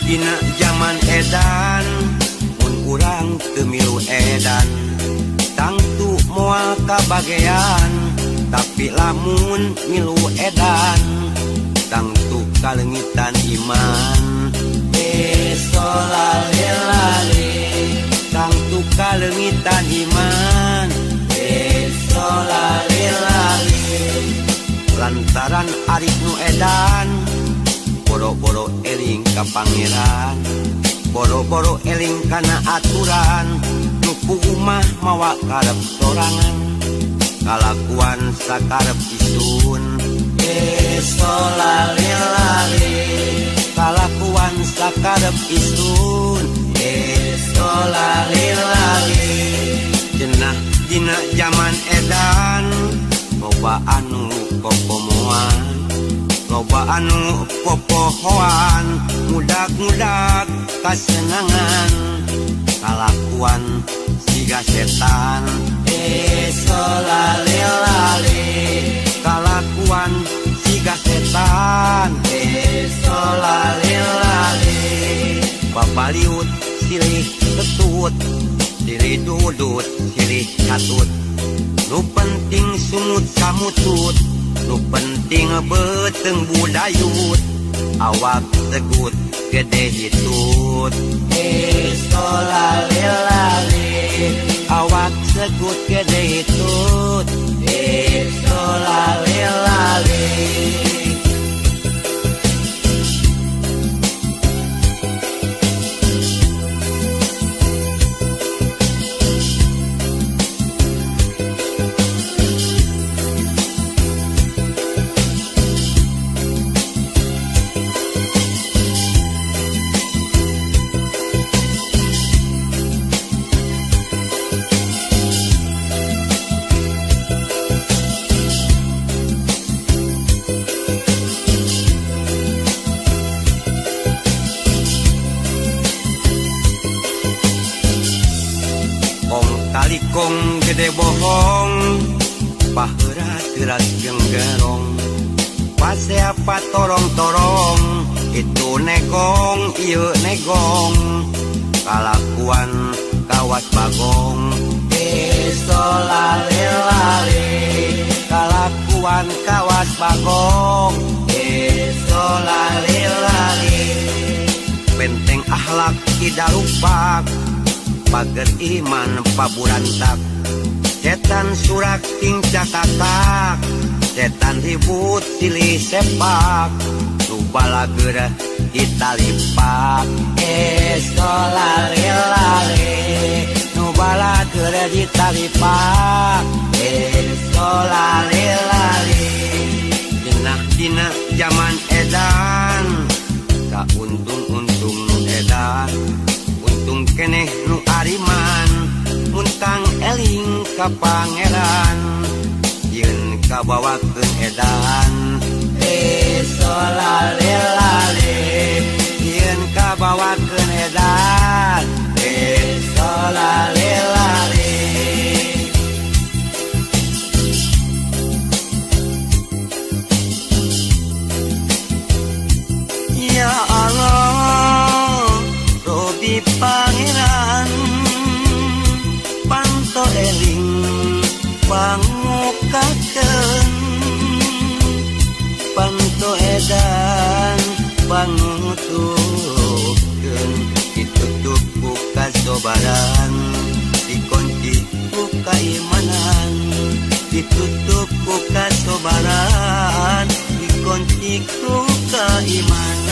Dina zaman edan mun urang teu milu edan tangtu moal kabagean, tapi lamun milu edan tangtu kalengitan iman. Solalelale tangtu kalengitan iman. Solalelale lantaran arik nu edan boro-boro eling ka pangeran, boro-boro eling kana aturan, nu umah mawa karep sorangan, kalakuan sakarep isun. Solalelale kalakuan sakarep isun. Solalelale cenah dina zaman edan loba anu kokomoan, loba anu popohoan, mudak-mudak kasenangan, kalakuan siga setan. Solalelale kalakuan siga setan. Solalelale babaliut silih ketut, silih dudut silih catut, nu penting sumut samutut, nu penting beteng budayut, awak segut gede hitut. Solalelale awak segut gede hitut. Solalelale. Kalikong gede bohong, baheura teuras genggerong, paseapa torong-torong, itu negong ieu negong, kalakuan kawas bagong. Solalelale kalakuan kawas bagong. Solalelale benteng akhlak tidak lupa, pager iman paburantak, setan surak tingcah katak, setan ribut silih sepak, nu balageur ditalipak. Solalelale nu balageur ditalipak. Solalelale cenah dina zaman edan sauntung-untung nu edan, untung keneh nu ariman, muntang eling ka pangeran, yeun kabawakeun edan. Solalelale yeun kabawakeun edan. Solalelale. Ya Allah Robi Pangeran, panto eling pangukakeun, panto edan pangutukeun, ditutup ku kasobaran, dikunci ku kaimanan, ditutup ku kasobaran, dikunci ku kaimanan.